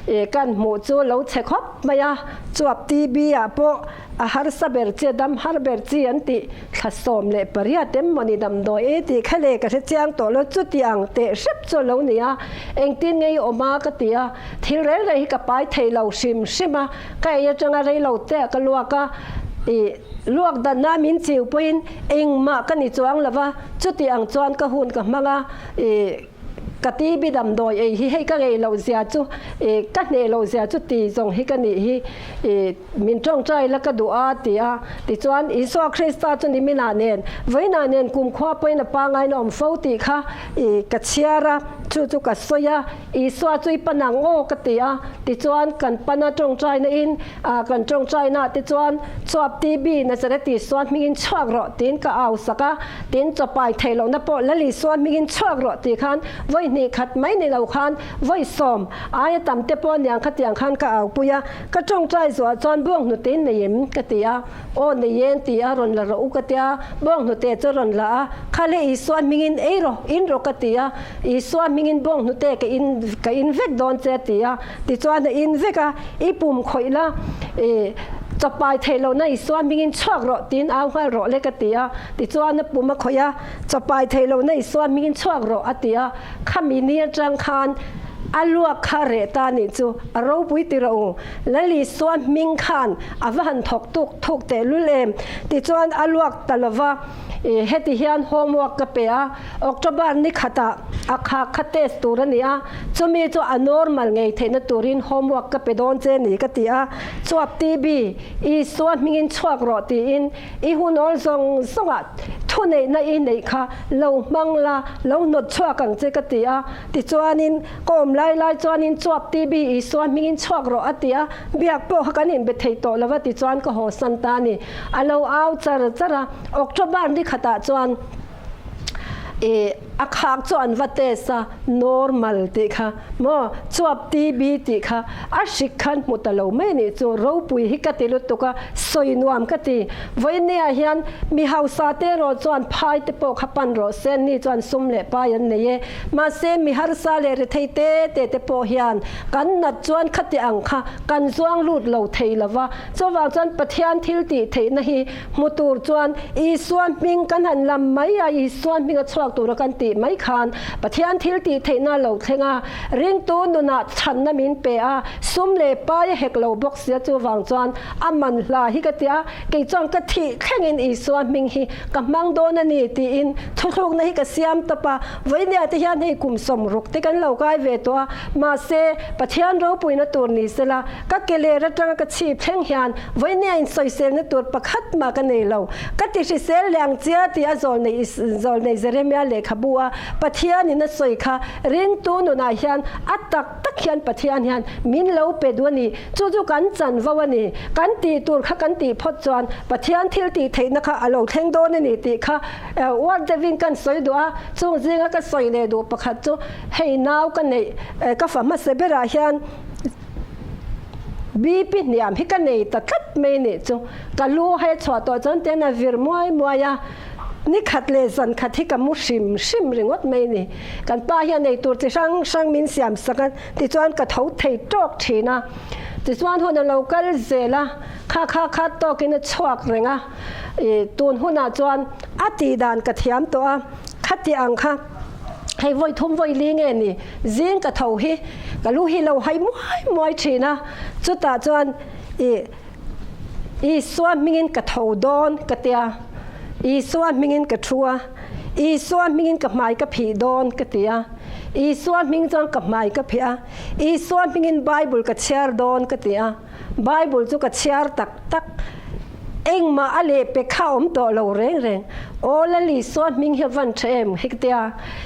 e kan hmuh chu lo chhe khawp mai a, chuap TB ah pawh a harsa ber chi a dam har ber chi an tih thla 18 em mawni damdawi e tih kha le ka hre chiang tawh lo chuti ang teh hrep chu a lo ni a, engtin nge i awm a ka ti a, thil rel rei hi ka pai thei lo hrim hrim a, ka ei atanga rei lo te ah ka luak a, i luak danna min chiu pawhin engmah ka ni chuang lo va, chuti ang chuan ka hun ka hmang a, i. Ka TB damdawi ei hi hei ka ngei loh zia chu i ka hneh loh zia chu ti zawng hi ka nih hi i min tawngtai la ka duh a ti a. Tichuan Isua Krista chu niminah nen vawiinah nen kumkhua pawhin a pangain a awm fo tih kha i ka chhiar a, chu chu ka sawi a, Isua chu i pan ang aw ka ti a. Tichuan kan pana tawngtaina in a kan tawngtainaah te chuan chuap TB Nazareth Isua hmingin chhuak rawh tiin ka au sak a. Tin, chawpai theih lohna pawh Lal Isua hmingin chhuak rawh tih khan vawi hnih khat mai ni lo khan vawi sawm aia tam te pawh niang khatiang khan ka aupui a, ka tawngtai zuah chuan buanghnute in nei em? ka ti a, aw nei en ti a rawn la rawh u ka tia, buanghnute chu rawn la a, khale Isua hmingin ei rawh, in rawh ka ti a, Isua hmingin buanghnute ka in ka in vek dawn che a ti a, tichuan a in vek a, i pum khawih la, i chawpai theih lohna Isua hmingin chhuak rawh tiin au nghal rawh le ka ti a. Tichuan a pum a khawih a, Chawpai theih lohna Isua hmingin chhuak rawh a ti a, khami ni atang khan a luak kha reh ta nih chu a ropui ti rawh u. Lal Isua hming khan a va han thawk tuk thuk teh lul em. Tichuan a luak ta lova, i heti hian homework ka pe a, October ni khatah a kha kha test tur a ni a, chumi chu a normal ngei theihna turin homework ka pe dawn che ni ka ti a, chuap TB, Isua hmingin chhuak rawh tiin I hun awl zawng zawngah thuneihna i neih kha lo hmang la, lo hnawt chhuak ang che ka ti a. Tichuanin, ka awm lai lai chuanin chuap TB Isua hmingin chhuak rawh a ti a, biak pawh kha kan inbe thei tawh lo va tichuan ka haw san ta a ni. A lo au char char a, October ni khatah chuan i a khak chu an va test a, normal tih kha maw, chuap TB tih kha a hrik khan hmu ta lo mai nih chu, ropui hi ka ti lutuk a, sawi nuam ka ti. Vawinia hian mi hausa te erawh chuan phai te pawh kha pan rawh se, ni chuan sum leh pai an nei e. Mahse mi harsa leh rethei te te te pawh hian kan nat chuan khati ang kha kan zuang lut lo thei lo va, chuvang chuan Pathian thil tih theihna hi Hmu tur chuan Isua hming kan han lam mai a, Isua hming a chhuak tura kan tih mai khan Pathian thil tih theihna a lo thleng a, ringtu nunah chhanna min pe a, sum leh pai a hek lo bawk sia chuvang chuan a man hla hi ka ti a, kei chuan ka thih thlengin Isua hming hi ka hmang dawn a ni tiin thuthlukna hi ka siam tawp a, vawinia te hian hei kum 60 te kan lo kai ve tawh a, mahse Pathian ropuina tur ni sela ka ke ler atanga ka chhip thleng hian Vawinia insawiselna tur pakhat mah ka nei lo. Ka ti hrisel leh ang chia tih a zawlnei zawlnei Jeremia lehkhabu a Pathianin a sawi kha ringtu nunah hian a tak tak hian Pathian hian min lo pe duh a ni. Chu chu kan chanvo a ni. Kan tih tur kha kan tih phawt chuan Pathian thil tih theihna kha a lo thleng dawn a ni tih kha word deuhin kan sawi duh a. Chung zinga ka sawi leh duh pakhat chu hei nau ka neih ka fa hmasa berah hian. BP hniam hi ka nei ta tlat mai nih chu. Ka lu hai chhuah tawh chuan tian a vir muai muai a, ni khat leh zan khat hi ka mu hrim hrim ringawt mai ni. Kan pa hian ei tur chi hrang hrang min siam sak a, tichuan ka tho thei tawk thin a. Tichuan hun a lo kal zel a, kha kha kha tawkin a chhuak reng a, ih tun hunah chuan a tih dan ka thiam tawh a, khati ang kha hei vawi thum vawi li nge ni, zing ka tho hi ka lu hi lo hai muai muai thin a, chutah chuan ih Isua hmingin ka tho dawn ka tia, Isua hmingin ka thu a, Isua hmingin ka hmai ka phih dawn ka ti a, Isua hming chuan ka hmai ka phih a, Isua hmingin Bible ka chhiar dawn ka ti a, Bible chu ka chhiar tak tak. Engmah a leh pe kha awm tawh lo reng reng. Aw Lal Isua hming hi a van tha em hei ka tia,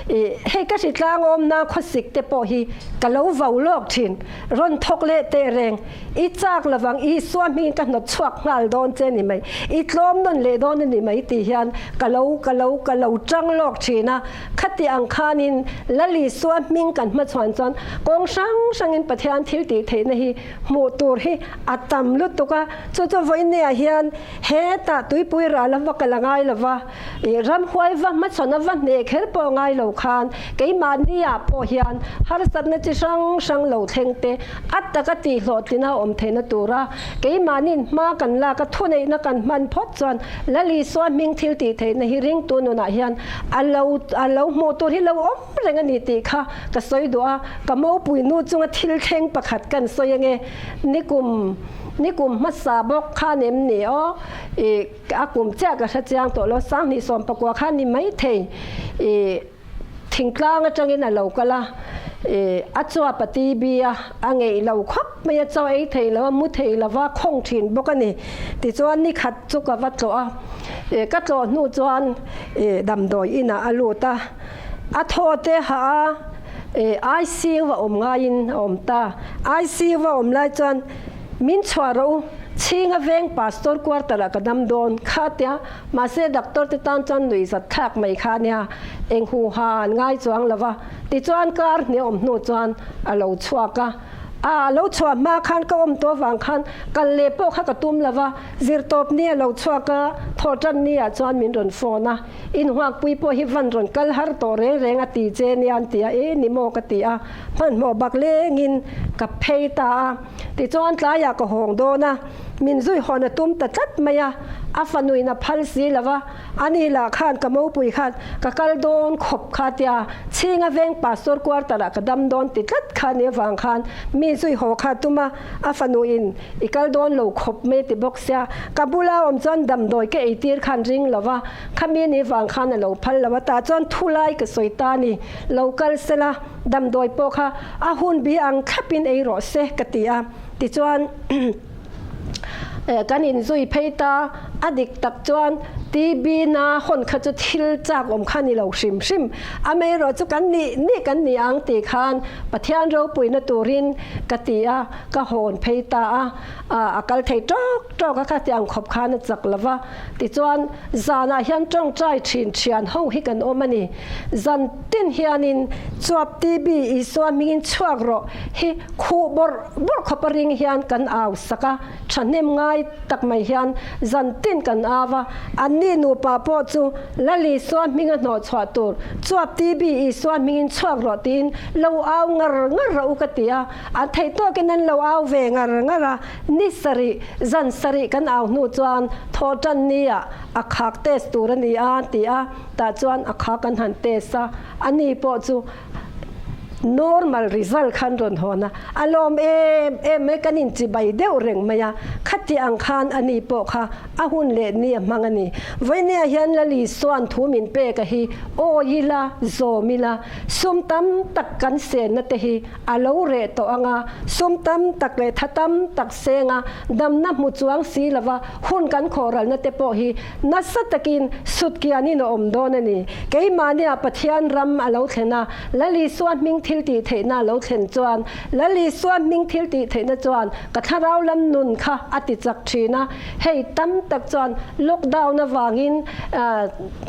ih hei ka hritlang awmna khawsik te pawh hi ka lo vau lawk thin, rawn thawk leh teh reng. I chak lovang Isua hmingin ka hnawt chhuak nghal dawn che ni mai, i tlawm nawn leh dawn a ni mai tih hian ka lo ka lo ka lo tang lawk thin a. Khati ang khanin Lal Isua hming kan hmachhuan chuan kawng hrang hrangin Pathian thil tih theihna hi hmuh tur hi a tam lutuk a. Chu chu vawinia hian hetah tuipui ral a va kal a ngai lo va, ih ramhuai va hmachhawn a va hneh kher pawh a ngai lo khan keimahni ah pawh hian harsatna chi hrang hrang lo thleng te a taka tih hlawhtlina a awm theihna tura keimahniin hma kan lak a thuneihna kan hman phawt chuan Lal Isua hming thil tih theihna hi ringtu nunah hian a lo a lo hmuh tur hi lo awm reng a ni tih kha ka sawi duh a, ka mopui nu chunga thil thleng pakhat kan sawi ange nikum nikum hmasa bawk khan em ni aw ih a kum chiah ka hre chiang tawh lo sanghnih 19 khan ni maithei ih Thingtlang atangin a lo kal a, ih a chuap a TB a, a ngeih lo khawp mai a, chaw ei thei lo a, mu thei lo va, khawng thin bawk a ni. Tichuan ni khat chu ka va tlawh a, ih ka tlawh hnu chuan ih damdawi inah a lut a, a thaw te hah a, ih ICU a awm ngaiin a awm ta. ICU a awm lai chuan min chhuah rawh u, chhinga veng pastor quarter ah ka dam dawn kha tia, Mahse doctor te tan chuan nuih zat thlak mai kha nia, eng hu ha an ngai chuang lo va. Tichuan kar hne awm hnu chuan a lo chhuak a. A, a lo chhuah hma khan ka awm tawh avang khan kal leh pawh kha ka tum lo va. Zirtawp ni a lo chhuak a, thawhtan ni ah chuan min rawn phone a. Inhuakpui pawh hi van rawn kal har tawh reng reng a ti che nia an ti a, e ni maw ka ti a. Hmanhmawh bak lengin ka phei ta a. Tichuan tlaiah ka hawng dawn a. Min zui hawn a tum ta tlat mai a, a fanuin a phal si lo va, ani lah khan ka mopui khan ka kal dawn khawp kha tia chhinga veng pastor quarter ah ka dam dawn ti tlat kha ni avang khan mi zui haw kha tum a, a fanuin i kal dawn lo khawp mai ti bawk sia, ka bula awm chuan damdawi ka eitir khan ring lo va, khami ni vang khan a lo phal lo a, tah chuan thu lai ka sawi ta ni, lo kal sela damdawi pawh kha a hun bi ang thlapin ei rawh se ka ti a. Tichuan kan inzui phei ta, a dik tak chuan TB na hawn kha chu thil chak awm kha ni lo hrim hrim. Amaherawh chu kan nih nih kan ni ang tih khan Pathian ropuina turin ka ti a, ka hawn phei ta a, a kal thei tawk tawk a, khatiang khawp khan a chak lo va. Tichuan zanah hian tawngtai thin thian ho hi kan awm a ni. Zan tin hianin chuap TB Isua hmingin chhuak rawh hi Khuh bawrh bawrh khawpa ring hian kan au sak a, thahnem ngai tak mai hian zan tin kan au a, anni nupa pawh chu Lal Isua hminga hnawh chhuah tur chuap TB Isua hmingin chhuak rawh tiin lo au ngar ngar rawh u ka ti a, an theih tawkin an lo au ve ngar ngar a, ni sarih, zan sarih kan au hnu chuan thawh tan ni ah a khak test tur a ni a ti a, tah chuan a khak an han test a, ani pawh chu Normal result khan rawn hawn a, a lawm em em mai, kan inchibai deuh reng mai a, khati ang khan a ni pawh kha a hun leh ni a hmang a ni. Vawinia hian Lali Suan thu min pek a hi awi ila, zawm ila, sum tam tak kan senna te hi a lo reh tawh ang a, sum tam tak leh tha tam tak senga damna hmu chuang si lova hun kan khawhralna te pawh hi Nasa takin sutkianin a awm dawn a ni. Keimahnia Pathian ram a lo thlen a, Lal Isua hming thil. thil tih theihna lo thlen chuan Lal Isua hming thil tih theihna chuan ka thlarau lam nun kha a ti chak thin a. Hei tam tak chuan lockdown avangin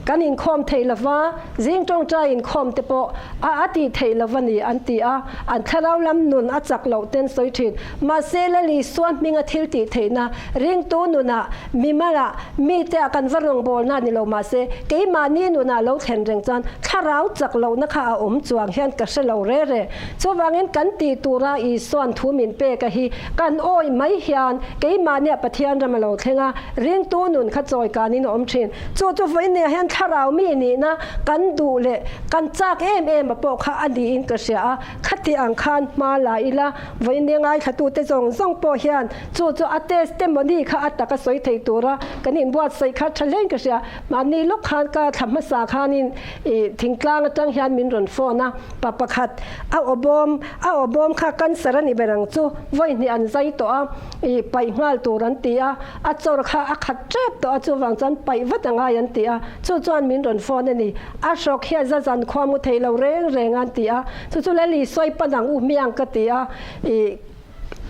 kan inkhawm thei lova, zing tawngtai inkhawm te pawh a a tih theih lo a ni an ti a, an thlarau lam nun a chak loh ten sawi thin. Mahse Lal Isua hminga thil tih theihna ringtu nunah mimalah mite ah kan va rawngbawlna ni lo mahse keimahni nunah lo thlen reng chuan thlarau chak lohna kha a awm chuang hian ka hre lo re re. Chuvangin kan tih tura Isua'n thu min pek a hi kan awih mai hian keimahniah Pathian ram a lo thleng a, ringtu nun kha chawi kanin a awm thin. Chu chu vawinia hian thlarau mi nihna kan duh leh kan chak em em a pawh kha a niin ka hria a, khati ang khan hma la ila vawinia ngaithlatute zawng zawng pawh hian chu chu a testimony kha a taka sawi thei tura kan inbuatsaih kha tha hlein ka hria. Mahni lawk khan ka thla hmasa khanin ih thingtlang atang hian min rawn phone a, pa pakhat a aw bawm a aw bawm kha cancer a ni ber ang chu vawi hnih an zai tawh a ih paih nghal tur an ti a, a chawr kha a khat tep tawh a chuvang chuan paih vat a ngai an ti a, chu chuan min rawn phone a ni. A hrawk hian za zan khua mu thei lo reng reng a an ti a, chu chu Lali sawi pan ang u hmiang ka ti a ih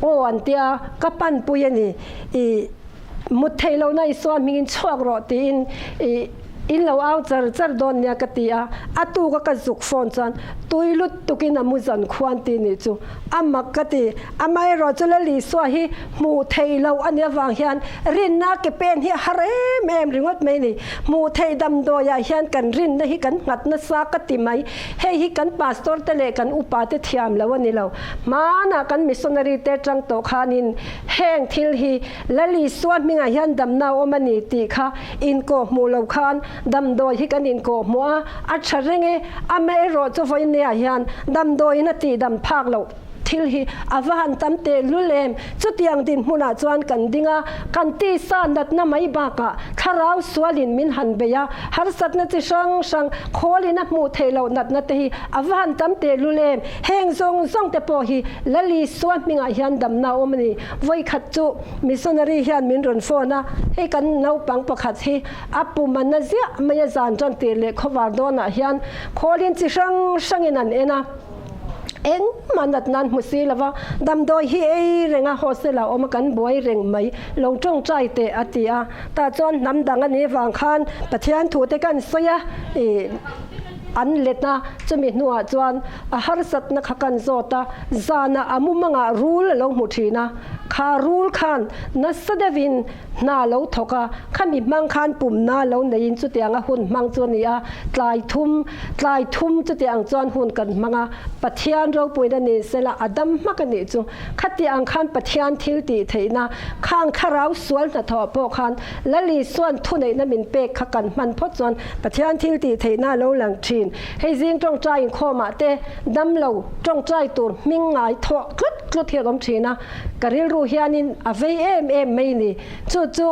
aw an tia ka panpui a ni ih mut theih lohna i suan hmingin chhuak rawh tiin ih in lo au char char dawn nia ka ti a, a tuka ka zuk phone chuan tui lut tukin a mu zan khuan ti nih chu a mak ka ti. Amaherawh chu Lal Isua hi hmuh theih loh a nih avang hian rinna ke pen hi a har em em ringawt mai ni. Hmuh theih damdawiah hian kan rinna hi kan nghat nasa ka ti mai. Hei hi kan pastor te leh kan upa te thiam lo a ni lo. Hmanah kan missionary te tang tawh khanin heng thil hi Lal Isua hmingah hian damna a awm a ni tih kha inkawh hmuh lo khan damdawi hi kan inkawh hmuh a, a tha reng e. Amaherawh chu vawinia hian damdawiin a tihdam phak loh thil hi a va han tam teh lul em? Chutiang dinhmunah chuan kan ding a, kan tisa natna mai bakah thlarau sualin min han bei a, harsatna chi hrang hrang khawlin a hmuh theih loh natna te hi a va han tam teh lul em? Heng zawng zawng te pawh hi Lali Sua hmingah hian damna a awm a ni. Vawikhat chu missionary hian min rawn phone a, hei kan naupang pakhat hi a pum a na ziah mai a zan tan tir leh khawvar dawnah hian khawlin chi hrang hrangin an en a. Engmah nat nan hmu si lova, damdawi hi ei reng a, hostel ah awm a kan buai reng mai, lo tawngtai teh a ti a. Tah chuan hnam dang a nih vang khan Pathian thu te kan sawi a, ih an let a, chumi hnuah chuan a harsatna kha kan zawt a, zanah a mumangah rul a lo hmu thin a, kha rul khan nasa deuhin Hna lo thawk a, khami hmang khan pumna lo neiin chutianga hun hmang chu a ni a, tlai thum, tlai thum chutiang chuan hun kan hmang a, Pathian ropuina ni sela a dam hmak a nih chu. Khati ang khan Pathian thil tih theihna, khang thlarau sual hnathawh pawh khan Lal Isua'n thuneihna min pek kha kan hman phawt chuan Pathian thil tih theihna a lo lang thin. Hei zing tawngtai inkhawmah te damlo tawngtai tur hming ngai thawh tlut tlut hi an awm thin a, Ka rilru hianin a vei em em mai ni. Chu chu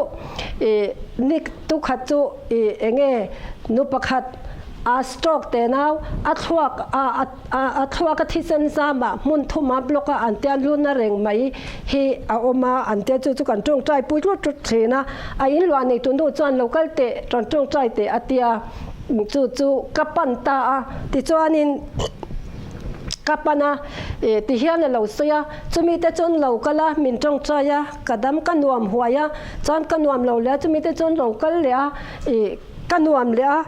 i ni tukhat chu i enge nu pakhat a stroke te nau a thluak a a thluak a thisen zama hmun thuma block a an tia luna reng mai hi a awm a an tia chu chu kan tawngtai pui tlut tlut thin a. A in luah nei tu nu chuan lo kal teh rawn tawngtai teh a tia chu chu ka pan ta a tichuanin Ka pan a, eh ti hian a lo sawi a, chumi te chuan lo kal a, min tawngtai a, ka dam ka nuam huai a, chuan ka nuam lo leh a, chumi te chuan lo kal leh a, ih ka nuam leh a,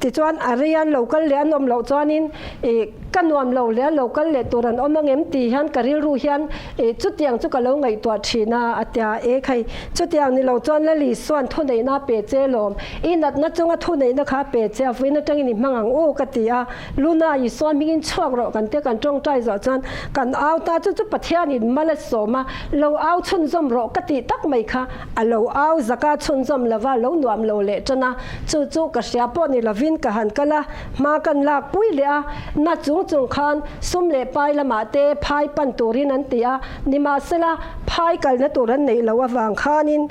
tichuan a rei a lo kal leh an awm loh chuanin ih ka nuam lo leh a lo kal leh tur an awm angem tih hian ka rilru hian ih chutiang chu ka lo ngaihtuah thin a, a tia e khai chutiang ni lo chuan Lali suan thuneihna a pe che lawm, i natna chunga thuneihna kha a pe che a, vawiin atangin i hmang ang u ka ti a. Luna i sawn hmingin chhuak rawh kan tia kan tawngtai zawh chuan kan au ta chu chu Pathianin mal a sawm a, lo au chhunzawm rawh ka tih tak mai kha a lo au zaka chhunzawm lova lo nuam lo leh tan a, chu chu ka hria pawh ni lovin ka han kal a, hma kan lak pui leh a, na chung chung khan sum leh pai lamah te phai pan turin an ti a, nimahsela. Phai kalna tur an neih loh avang khanin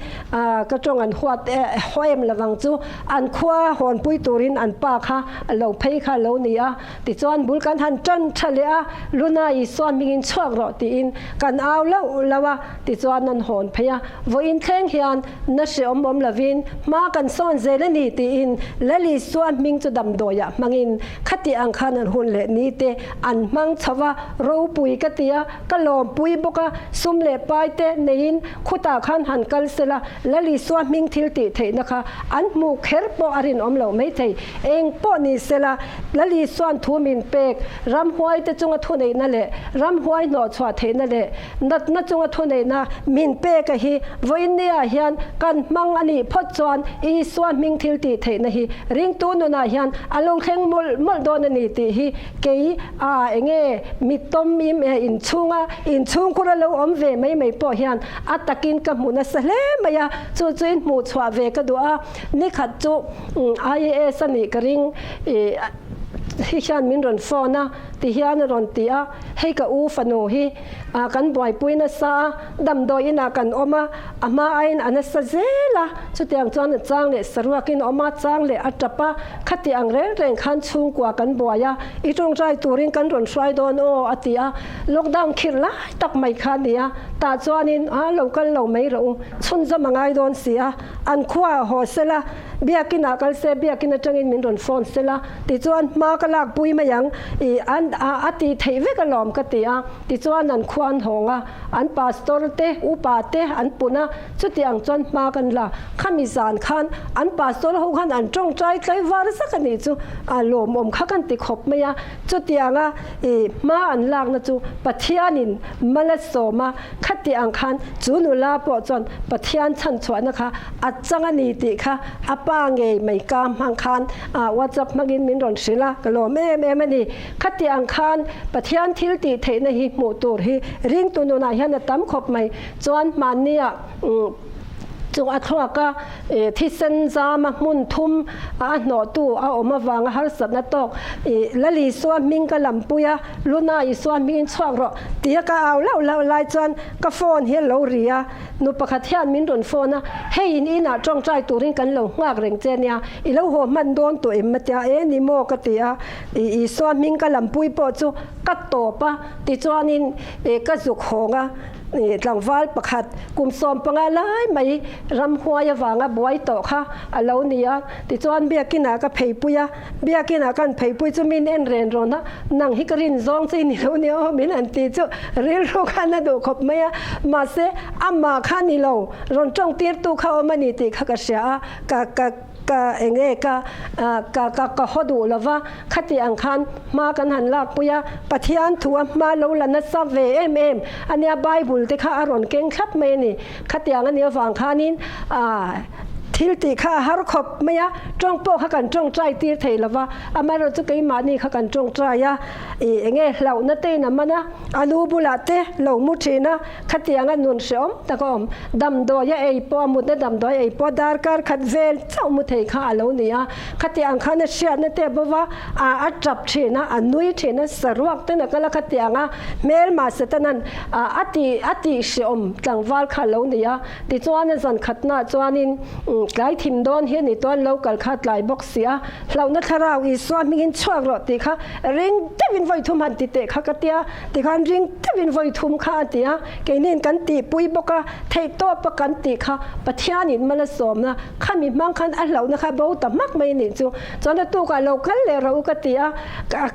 ka tawng an huat haw em lovang chu an khua hawnpui turin an pa kha a lo phei kha a lo ni a. Tichuan bul kan han tan tha leh a, Luna Isua hmingin chhuak rawh tiin kan au lauh lauh a, tichuan an hawn phei a. Vawiin thleng hian na hreawm awm lovin hma kan sawn zel a ni tiin Lal Isua hming chu damdawiah hmangin khati ang khan an hun leh ni te an hmang chho a, ropui ka ti a, ka lawmpui bawk a, sum leh pai te neiin khutah khan han kal sela Lal Isua hming thil tih theihna kha an hmuh kher pawh a rinawm loh maithei. Eng pawh ni sela, Lal Isua'n thu min pek, ramhuaite chunga thuneihna leh ramhuai hnawhchhuah theihna leh natna chunga thuneihna min pek a hi vawiinniah hian kan hmang a nih phawt chuan Isua hming thil tih theihna hi ringtu nunah hian a lo thleng mawlh mawlh dawn a ni tih hi kei a enge mittawm im e inchhunga inchhungkhur a lo awm ve mai mai pawh hian a takin ka hmu nasa hle mai a, chu chu in hmuh chhuah ve ka duh a, nikhat chu IAS a nih ka ring i hi hian min rawn phone a ti hian a rawn ti a, hei ka u fanu hi kan buaipui nasa a, damdawi inah kan awm a, a hma aiin a nasa zel a, chutiang chuan a chang leh saruakin a awm a, chang leh a tap a, khati ang reng reng khan chhungkua kan buai a, i tawngtai turin kan rawn hruai dawn aw a ti a, lockdown khirh lai tak mai kha a ni a, tah chuanin a lo kal lo mai rawh u, chhunzawm a ngai dawn si a, an khuaah haw sela, Biakin ah kal se, Biakin atangin min rawn phone sela, tichuan hma ka lak pui mai ang, i an a ti theih vek alawm ka ti a, tichuan an khua an hawng a, an pastor te, upa te an pun a, chuti ang chuan hma kan la, khami zan khan an pastor ho khan an tawngtai tlai var zak a nih chu a lawmawm kha kan ti khawp mai a, chutianga i hma an lakna chu Pathianin mal a sawm a, khati ang khan chu nula pawh chuan Pathian chhanchhuahna kha a chang a ni tih kha a pa ngei mai ka hmang khan WhatsApp hmangin min rawn hrilh a, ka lawm em em a ni. Khati ang khan Pathian thil tih theihna hi hmuh tur hi ringtu nunah hian a tam khawp mai. Chuan hmanniah chung a thluak a thisen zama hmun thum a hnawhtu a awm avanga harsatna tawk Lal Isua hming ka lampui a, Luna Isua hmingin chhuak rawh tia ka au lauh lauh lai chuan ka phone hi a lo ri a. Nu pakhat hian min rawn phone a, hei in inah tawngtai turin kan lo nghak reng che nia, i lo haw hman dawn tawh em matia e ni maw ka ti a, i Isua hming ka lampui pawh chu ka tawp a, tichuanin ka zuk hawng a, tlangval pakhat kum 15 lai mai ramhuai avanga buai tawh kha a lo ni a, tichuan biakinah ka pheipui a, Biakinah kan pheipui chu min en ren rawn a, nang hi ka rin zawng che i ni lo nia aw min han ti chu rilru khan a duh khawp mai a, mahse amah kha ni lo rawn tawng tirtu kha awm a ni tih kha ka hria a, ka ka ka eng nge ka ka ka ka haw duh lo va, khati ang khan hma kan han lakpui a, Pathian thu a hma lo la nasa ve em em a nia, Bible te kha a rawn keng thlap mai a ni, khatiang a nih avang khanin ah. Thil tih kha a har khawp mai a, tawng pawh kha kan tawngtai tir thei lo va, amaherawh chu keimahni kha kan tawngtai a, ih eng nge hlauhna te in a man a, a lu bulah te lo mu thin a, khatianga nun hrehawm tak a awm. Damdawi a ei pawh a mutna damdawi a ei pawh darkar khat vel chauh mu thei kha a lo ni a, khatiang khan a hriatna te a bo va, a a tap thin a, a nui thin a, saruak ten a kal a, khatianga hmelma Setanan a tih a tih hrehawm tlangval kha a lo ni a. Tichuan a zan khatnaah chuanin tlai thim dawn hi a ni tuan lo kal kha tlai bawk si a, hlauhna thlarau Isua hmingin chhuak rawh tih kha ring deuhin vawi thum han ti teh kha ka tia, tikhan ring deuhin vawi thum kha a ti a, keiniin kan tihpui bawk a, theihtawpa kan tih kha Pathianin mal a sawmna khami hmang khan a hlauhna kha bo ta hmak mai nih chu. Chuan a tukah lo kal leh rawh u ka ti a,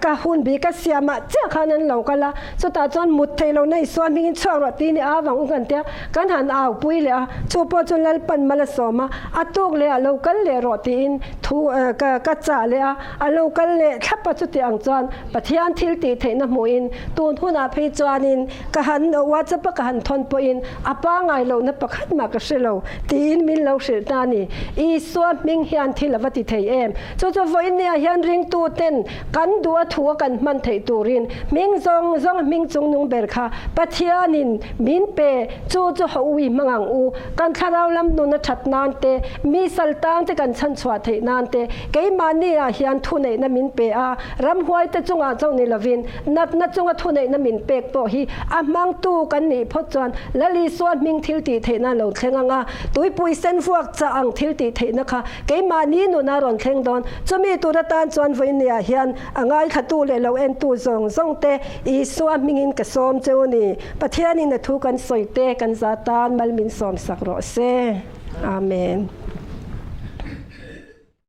ka hun bik a siamah chiah khan an lo kal a, chutah chuan mut theih lohna Isua hmingin chhuak rawh tih ni a vang u kan tia, Kan han au pui leh a, chu pawh chu Lalpan mal a sawm a, a tuk leh a lo kal leh rawh tiin thu ka ka chah leh a, a lo kal leh thlap a chuti ang chuan Pathian thil tih theihna hmuhin tun hunah phei chuanin ka han WhatsApp a ka han thawn pawhin a pangai lohna pakhat mah ka hre lo tiin min lo hrilh ta a ni. Isua hming hian thil a va ti thei em? Chu chu vawinia hian ringtu ten kan duh a thu a kan hman theih turin hming zawng zawng hming chungnung ber kha Pathianin Min pe, chu chu ho ui hmang ang u. Kan thlarau lam nun a that nan te, mi saltang te kan chhanchhuah theih nan te, keimahni ah hian thuneihna min pe a, ramhuai te chungah chauh ni lovin natna chunga thuneihna min pek pawh hi a hmangtu kan nih phawt chuan Lal Isua hming thil tih theihna lo thleng ang a, tuipui sen vuak chah ang thil tih theihna kha keimahni nuna rawn thleng dawn. Chumi tur atan chuan vawinia hian a ngaithlatu leh lo entu zawng zawng te Isua hmingin ka sawm cheu a ni. Pathianin a thu kan sawi te kan za tan mal min sawm sak rawh se. Amen.